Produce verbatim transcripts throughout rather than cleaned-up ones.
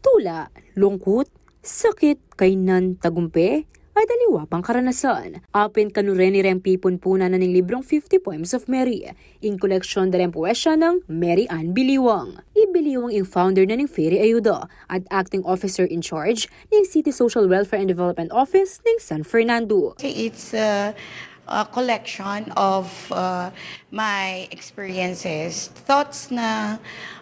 Tula, lungkut, sakit, kaynan, tagumpe, at aliwa pang karanasan. Apin kanu reni reng pipunpunan na ning librung Fifty Poems of Mary, ing koleksyon da reng puesya nang Mary Ann Biliwang. I Biliwang ing founder na ning Fairy Ayuda at acting officer in charge ning City Social Welfare and Development Office ning San Fernando. It's a, a collection of, uh, my experiences, thoughts na,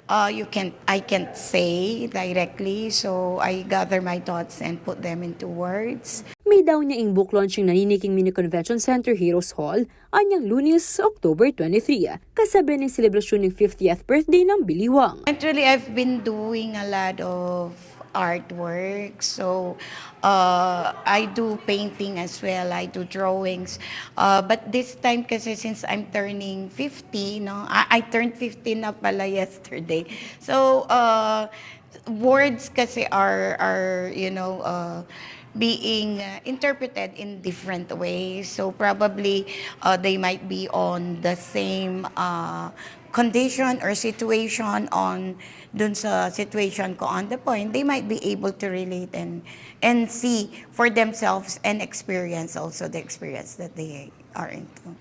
uh, you can I can't say directly, so I gather my thoughts and put them into words. Midaun ya ing book launching na niniking Mini Convention Center Heroes Hall anyang Lunes, October twenty-three, kasabi ning selebrasyon ning fiftieth birthday nang Biliwang. Actually, I've been doing a lot of artwork. So, uh, I do painting as well. I do drawings. Uh, but this time kasi, since I'm turning fifty, no? I, I turned fifty na pala yesterday. So, uh, words kasi are, are, you know, uh, being, uh, interpreted in different ways. So probably, uh, they might be on the same, uh, condition or situation on dun sa situation ko on the point, they might be able to relate and, and see for themselves and experience also the experience that they are into.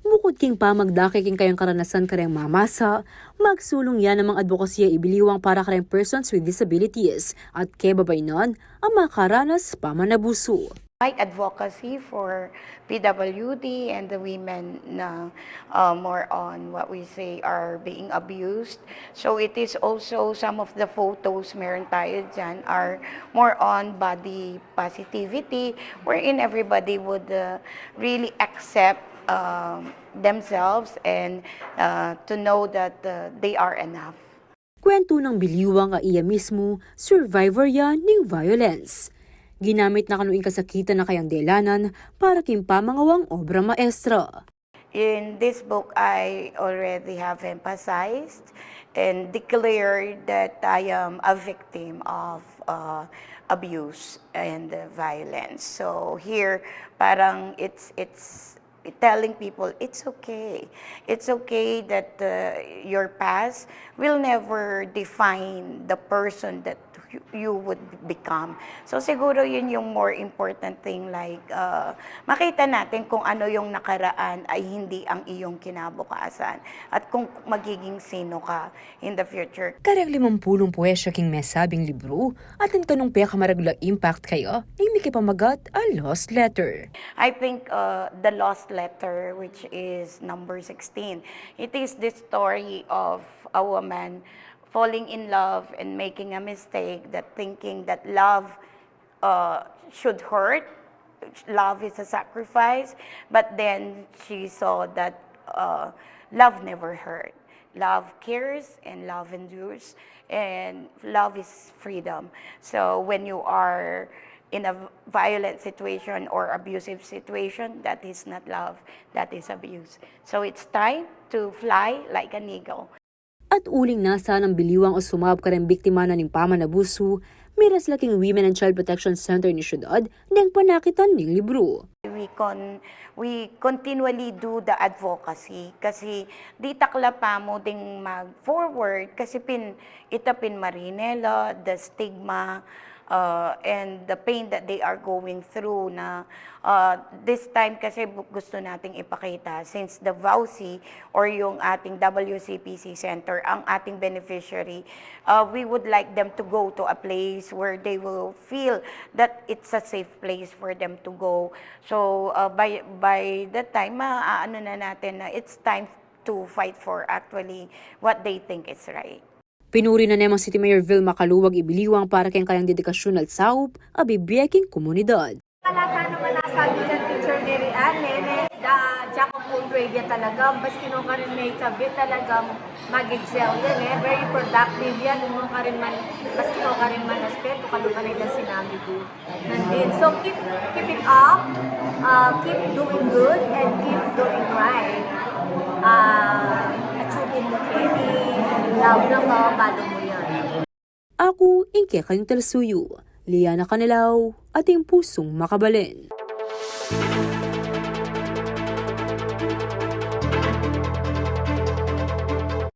Bukut king pamagdake king kayang karanasan kareng mamasa, magsulung ya namang adbokasya i Biliwang para kareng persons with disabilities at kebabainan a makaranas pamanabusu. Like advocacy for P W D and the women na, uh, more on what we say are being abused. So it is also some of the photos meron tayo dyan are more on body positivity, wherein everybody would, uh, really accept, um, themselves and, uh, to know that, uh, they are enough. Kwento nang Biliwang a iya mismu, survivor ya ning violence. Ginamit na kanu ing kasakitan a kayang delanan para king pamangawang obra maestra. In this book, I already have emphasized and declared that I am a victim of, uh, abuse and, uh, violence. So here, parang it's, it's telling people it's okay. It's okay that, uh, your past will never define the person that you, you would become. So siguro yun yung more important thing, like, uh, makita natin kung ano yung nakaraan ay hindi ang iyong kinabukasan at kung magiging sino ka in the future. Kareng limampulung puesya king mesabing libru, atin kanung pekamaragul a impact kaya ning mikipamagat a Lost Letter. I think, uh, the Lost Letter, which is number sixteen, it is the story of a woman falling in love and making a mistake, that thinking that love, uh, should hurt, love is a sacrifice, but then she saw that, uh, love never hurt. Love cares and love endures, and love is freedom. So when you are in a violent situation or abusive situation, that is not love, that is abuse. So it's time to fly like an eagle. At uling nasa nang Biliwang o sumaup kareng biktima na ning pamanabusu, miras la king Women and Child Protection Center ning syudad deng panakitan ning libru. We con-, we continually do the advocacy kasi ditak la pamu ding mag-forward kasi pin-, ita pin marine la, the stigma, uh, and the pain that they are going through na, uh, this time kasi bu-, gusto nating ipakita since the VAWC or yung ating W C P C center ang ating beneficiary, uh, we would like them to go to a place where they will feel that it's a safe place for them to go. So, uh, by, by that time, maaano na natin na it's time to fight for actually what they think is right. Pinuri na ne nang City Mayor Vilma Caluag i Biliwang para keng kayang dedikasyun at saup a bibie king komunidad. Wala ta naman nasabi kang Teacher Mary Ann, nene, da, diak pung grade ya talaga, maski no karin may kabit talagang mag-excel yan, eh. Very productive yan, no karin man, maski no karin man aspeto, kalupa na yung sinabi ko. Nandin. So, keep, keep it up. Uh, keep doing good and keep doing right. Uh, achieve mo, Kenny. Love na ka, balo mo yan. Aku, ing kekayung talasuyu, Liana Canelao, ating pusung makabalen.